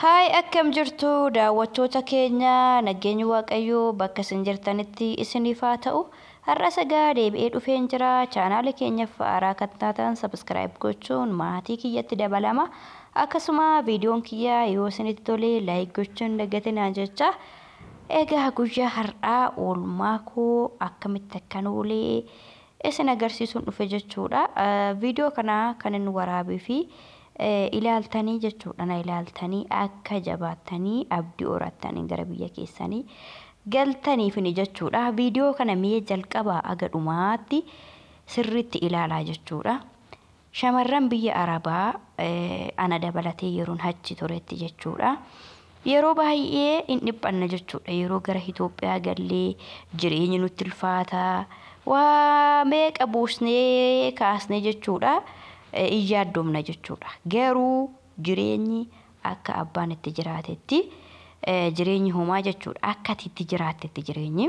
Haay, akkam jirtu daawwattoota keenya? Nageenyi Waaqayyoo bakka isin jirtanitti isiniif haa ta'u. Har'a sagaa deebi'ee dhufeen jira. Chaanaala keenyaaf haaraa kan taatan subscribe gochuun maatii kiyyatti dabalama. Akkasuma viidiyoon kiyya yoo isinitti tole like gochuun dagatinaa jecha. Egaa guyyaa har'aa oolmaa koo akkamitti akkan oolee isin agarsiisuun dhufe jechuudha. Viidiyoo kana kan inni waraabee fi ilaaltanii jechuudha, na ilaaltanii akka jabaattanii abdii horattanii gara biyya keessanii galtaniifini jechuudha. Viidiyoo kana mee jalqabaa aga dhumaatti sirriitti ilaalaa jechuudha. Shamarran biyya Arabaa ana dabalatee yeroon achi turetti jechuudha. Yeroo baay'ee hin dhiphanna jechuudha. Yeroo gara Itoophiyaa gallee jireenyi nutti ulfaata. Waa meeqa buusnee kaasnee jechuudha. In yaaddoomna jechuudha. Garuu jireenyi akka abbaan itti jiraatetti jireenyi homaa jechuudha. Akka ati itti jiraattetti jireenyi.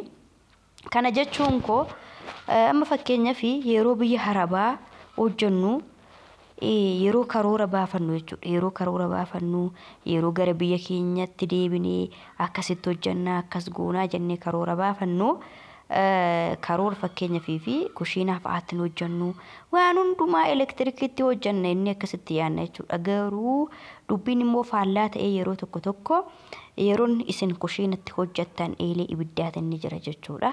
Kana jechuun koo amma fakkeenyaaf yeroo biyya Arabaa hojjennu, yeroo karoora baafannu jechuudha. Yeroo karoora baafannu, yeroo gara biyya keenyatti deebinee akkasitti hojjennaa, akkas goonaa jennee karoora baafannu, karoora fakkeenyaaf fi kushiinaa fa'aatti hojjennu, waan hundumaa elektirikiitti hojjenna inni akkasitti yaadna jechuudha. Garuu dubbiin immoo faallaa ta'ee yeroo tokko tokko yeroon isin kushiinatti hojjettan eelee ibiddaatiin ni jira jechuudha.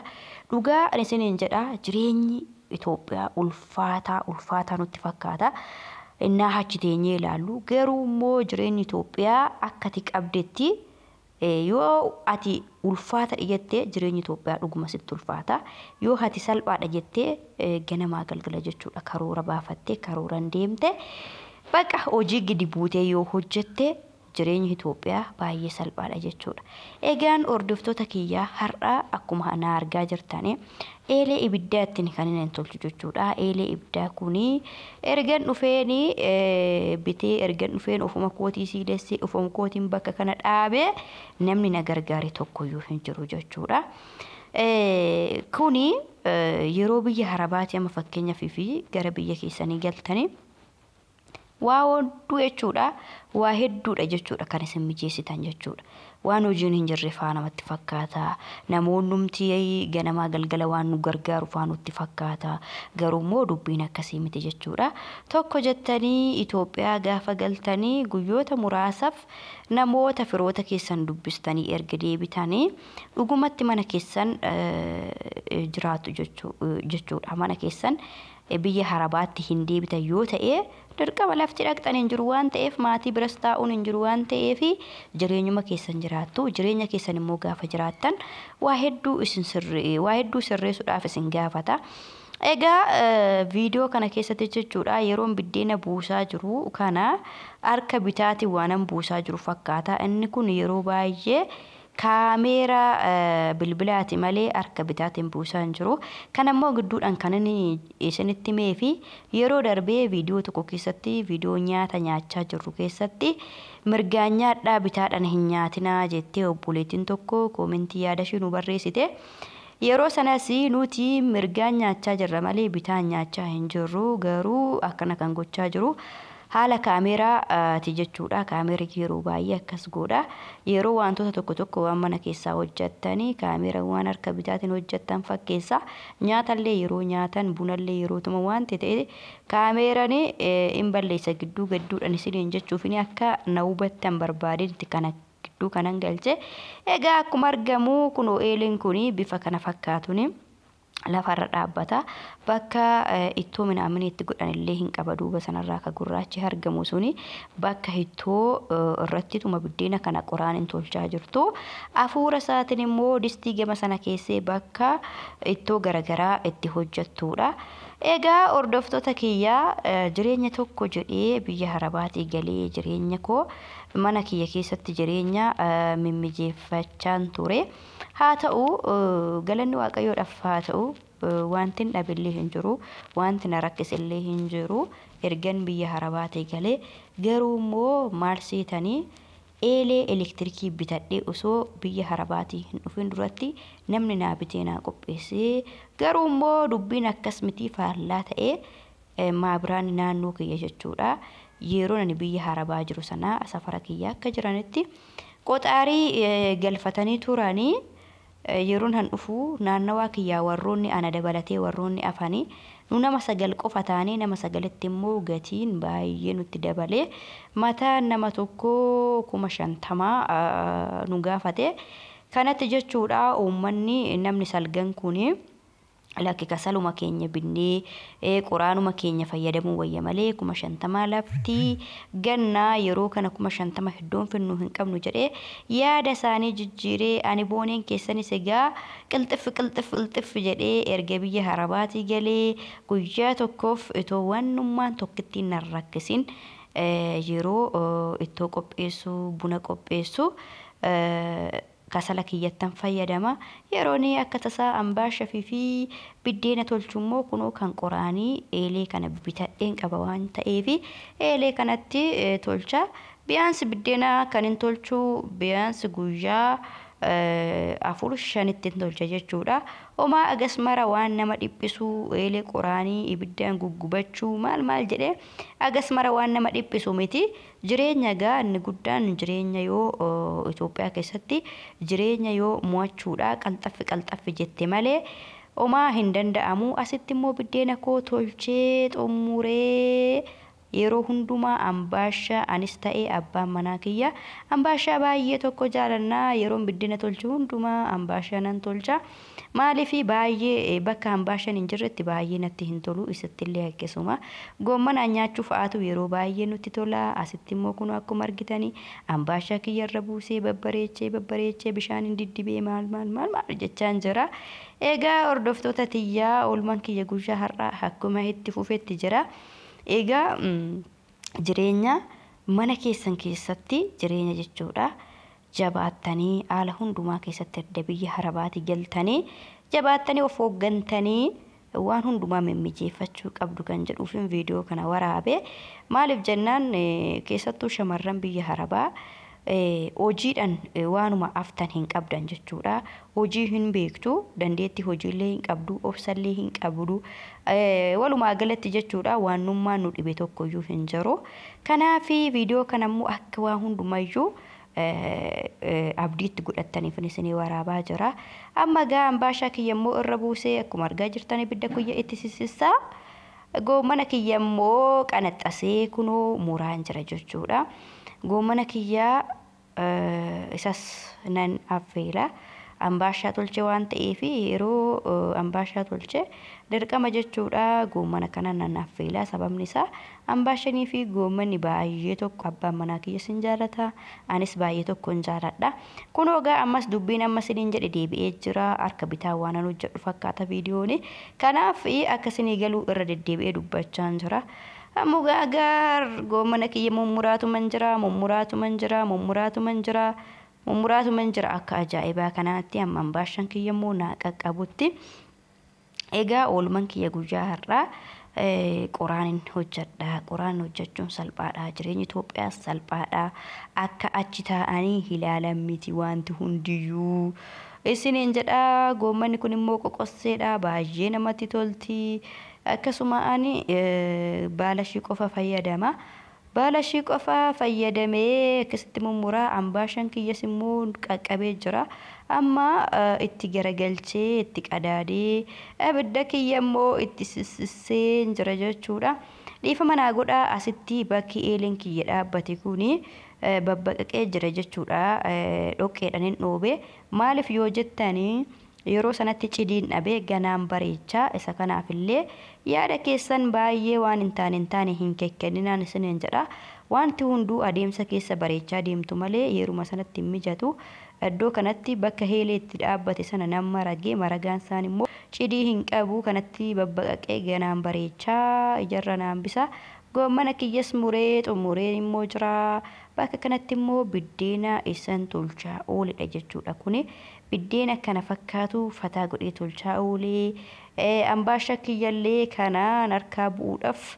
Dhugaa isiniin jedha, jireenyi Itoophiyaa ulfaataa ulfaataa nutti fakkaata. Innaa achi teenyee ilaallu garuu immoo jireenyi Itoophiyaa akka ati qabdetti, yoo ati ulfaata jettee jireenyi Itoophiyaa dhuguma sitti ulfaata. Yoo ati salphaadha jettee ganamaa galgala jechuudha karoora baafattee karooraan deemte, baqa hojii gidi buutee yoo hojjette, jireenyi Itoophiyaa baay'ee salphaadha jechuudha. Egaan hordoftoota kiyyaa, har'a akkuma na argaa jirtani eelee ibiddaa ittiin kan inni tolchu jechuudha. Eelee ibiddaa kuni ergan dhufeeni bitee, ergan dhufeen ofuma kootii siilessee, ofuma kootiin bakka kana dhaabee, namni na gargaare tokkoyyuu hin jiru jechuudha. Kuni yeroo biyya Arabaati amma fakkeenyaaf fi gara biyya keessanii galtanii waa hedduu jechuudha. Waa hedduudha jechuudha kan isin mijeessitan jechuudha. Waan hojiin hin jirre faa namatti fakkaata. Namoonnumti ganamaa galgala waan nu gargaaru faa nutti fakkaata. Garuu immoo dubbiin akkasii miti jechuudha. Tokko jettanii Itoophiyaa gaafa galtanii guyyoota muraasaaf namoota firoota keessan dubbistanii erga deebitanii dhugumatti mana keessan jiraatu jechuudha. Mana keessan biyya Arabaatti hin deebitan yoo ta'e, dirqama lafti dhaqxan hin jiru waan ta'eef, maatii biras taa'uun hin jiru waan ta'eef, jireenyuma keessan jiraattu. Jireenya keessan immoo gaafa jiraattan waa hedduu isin sirree, waa hedduu sirreessuudhaaf isin gaafata. Egaa viidiyoo kana keessatti jechuudha, yeroon biddeena buusaa jiru kana harka bitaatiin waanan buusaa jiru fakkaata. Inni kun yeroo baay'ee kaameeraa bilbilaati malee harka bitaatiin buusaa hin jiru. Kan ammoo gidduudhaan kan inni isinitti himee fi yeroo darbee viidiyoo tokko keessatti, viidiyoo nyaata nyaachaa jirru keessatti, mirgaan nyaadhaa, bitaadhaan hin nyaatinaa jettee obboleettiin tokko koomentii yaada ishee nu barreessite. Yeroo sanas nuti mirgaan nyaachaa jirra malee bitaan nyaachaa hin jirru, garuu akkana kan gochaa jiru haala kaameeraati jechuudha. Kaameerri yeroo baay'ee akkas godha. Yeroo wantoota tokko tokko waan mana keessaa hojjettanii kaameeraan waan harka bitaatiin hojjettan fakkeessa. Nyaatallee yeroo nyaatan, bunallee yeroo tuma wanti ta'e kaameeraan hin balleessa gidduu gidduudhaan isiniin jechuuf akka na hubattan barbaadetti kana gidduu kanan galche. Egaa akkuma argamu kunoo eeleen kun bifa kana fakkaatuuni lafarra dhaabbata. Bakka ittoo midhaan itti godhan illee hin qaba. Duuba sanarraa akka gurraachi argamu suni bakka ittoo irratti tuma biddeena kana qoraan hin tolchaa jirtu. Hafuura isaatiin immoo distii gama sana keessee bakka ittoo garaagaraa itti hojjettudha. Egaa hordoftoota kiyyaa, jireenya tokko jedhee biyya Arabaatii galee jireenya koo mana kiyya keessatti jireenya mimmijeeffachaan ture. Haa ta'u, galanni Waaqayyoodhaaf haa ta'u, wanti hin dhabillee hin jiru, wanti na rakkisillee hin jiru ergan biyya Arabaatii galee. Garuu immoo maal seetanii, eelee elektirikii bitadhee osoo biyya Arabaatii hin dhufin duratti namni naa bitee naa qopheessee, garuu immoo dubbiin akkas miti, faallaa ta'ee maabiraan naannoo kiyya jechuudha. Yeroo ani biyya Arabaa jiru sana safara kiyya akka jiranitti qoxaarii galfatanii turanii yeroon han dhufu naannawaa kiyyaa warroonni ana dabalatee warroonni afanii nu nama 9 qofa taanee nama 9tti immoo gatiin baay'ee nutti dabalee mataa nama tokko 50,000 nu gaafate. Kanatti jechuudha uummanni namni salgan kuni lakki kasaluma keenya binnee qoraanuma keenya fayyadamuu wayya malee 50,000 lafti gannaa yeroo kana 50,000 iddoon finnu hin qabnu jedhee yaada isaanii jijjiiree ani booneen keessanis egaa qilxif qilxif qilxif jedhee erga biyya Arabaatii galee guyyaa tokkoof itoo wannummaan tokkittiin nan rakkisin yeroo ittoo qopheessu buna qopheessu kasala kiyyattan fayyadama. Yeroon akka tasaa ambaashaa fi biddeena tolchu immoo kunoo kan qoraanii eelee kana bitadheen qaba waan ta'eef eelee kanatti tolcha. Biyaansi biddeena kan hin tolchu biyaansi guyyaa 4-5tti hin tolcha jechuudha. Homaa agas mara waan nama dhiphisu eelee qoraanii ibiddaan guggubachuu maal maal jedhee agas mara waan nama dhiphisu miti. Jireenya egaa inni guddaan jireenya yoo Itoophiyaa keessatti jireenya yoo mo'achuudha qalxaffi qalxaffi jette malee homaa hin danda'amu. Asitti immoo biddeena koo tolchee xumuree yeroo hundumaa ambaashaa anis ta'ee abbaan manaa kiyya ambaashaa baay'ee tokko jaalannaa. Yeroon biddeena tolchu hundumaa ambaashaa nan tolcha. Maaliif baay'ee bakka ambaashaan hin jirretti baay'ee natti hin tolu, isatti illee akkasuma goommanaan nyaachuu fa'aatu yeroo baay'ee nutti tola. Asitti immoo kun akkuma argitanii ambaashaa kiyyarra buusee babbareechee babbareechee bishaan hin diddibee maal maal maal maal jechaan jira. Egaa hordoftoota tiyyaa oolmaan kiyya guyyaa har'aa akkuma itti fufetti jira. Egaa jireenya mana keessan keessatti jireenya jechuudha. Jabaattanii haala hundumaa keessatti erga biyya Arabaatii galtanii jabaattanii of hooggantanii waan hundumaa mimmijeeffachuu qabdu kan jedhuufin viidiyoo kana waraabe. Maaliif jennaan keessattuu shamarran biyya Arabaa hojiidhaan waanuma aftan hin qabdan jechuudha. Hojii hin beektu, dandeettii hojiillee hin qabdu, obsallee hin qabdu. Walumaa galatti jechuudha waanummaan nu dhibe tokkoyyuu hin jiru. Kanaaf viidiyoo kana immoo akka waan hundumayyuu abdiitti godhattaniif isinii waraabaa jira. Amma egaa ambaashaa kiyya immoo irra buusee akkuma argaa jirtan ibidda kiyya itti sissisaa. Goommana kiyya immoo qanaxxasee kunoo muraan jira jechuudha. Goommana kiyyaa isas nan affeela. Ambaashaa tolche waan ta'eef yeroo ambaashaa tolche dirqama jechuudha goommana kana nan affeela. Sababni isaa ambaashanii fi goommanni baay'ee tokko abbaan manaa kiyya sin jaalata, anis baay'ee tokko hin jaaladha. Kunoo egaa ammas dubbiin amma isiniin jedhe deebi'ee jira. Harka bitaa waan an hojjedhu fakkaata viidiyooni. Kanaaf akka isinii galuu irra deddeebi'ee dubbachaa jira. Ammoo gaagaar goommana kiyya mummuraatuman jira, mummuraatuman jira, mummuraatuman jira. Mummuraatuman jira akka ajaa'ibaa kanaatti amma ambaashaan kiyya immoo naa qaqqabutti. Egaa oolmaan kiyya guyyaa har'aa qoraan hojjedha. Qoraan hojjechuun salphaadha. Jireenyi Itoophiyaas salphaadha. Akka achi taa'anii ilaalan miti wanti hundiyyuu. Isiniin jedha goommanni kun immoo qoqosseedha. Baay'ee namatti tolti. Akkasuma ani baala ishii qofa fayyadama. Baala ishii qofa fayyadamee akkasitti mummuraa ambaashaan kiyyas immoo qaqqabee jira. Amma itti garagalchee itti qadaadee abidda kiyya immoo itti sississee jira jechuudha. Dhiifama naa godhaa asitti bakki eeleen kiyya dhaabbate kuni babbaqaqee jira jechuudha. Dhoqqeedhaan hin dhoobe. Maaliif yoo jettanii yeroo sanatti cidiin dhabee ganaan bareechaa. Isa kanaaf illee yaada keessan baay'ee waan hin taane hin taane hin kekkenninaan isiniin jedha. Wanti hunduu adeemsa keessa bareechaa deemtu malee yeruma sanatti hin mijatu. Iddoo kanatti bakka eelee itti dhaabbate sana nan maragee maragaan isaan immoo cidii hin qabu kanatti babbaqaqee ganaan bareechaa ijarra naan bisa. Goommana kiyyas muree xumuree immoo jira. Bakka kanatti immoo biddeena isan tolchaa ooledha jechuudha. Kuni biddeena kana fakkaatu fataa godhee tolchaa oolee. Ambaashaa kiyyallee kanaan harkaa bu'uudhaaf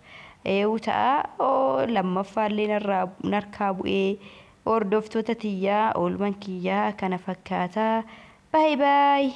ta'a. Lammaffaallee narkaa bu'ee hordoftoota tiyyaa oolmaan kiyyaa kana fakkaata. Baay baay.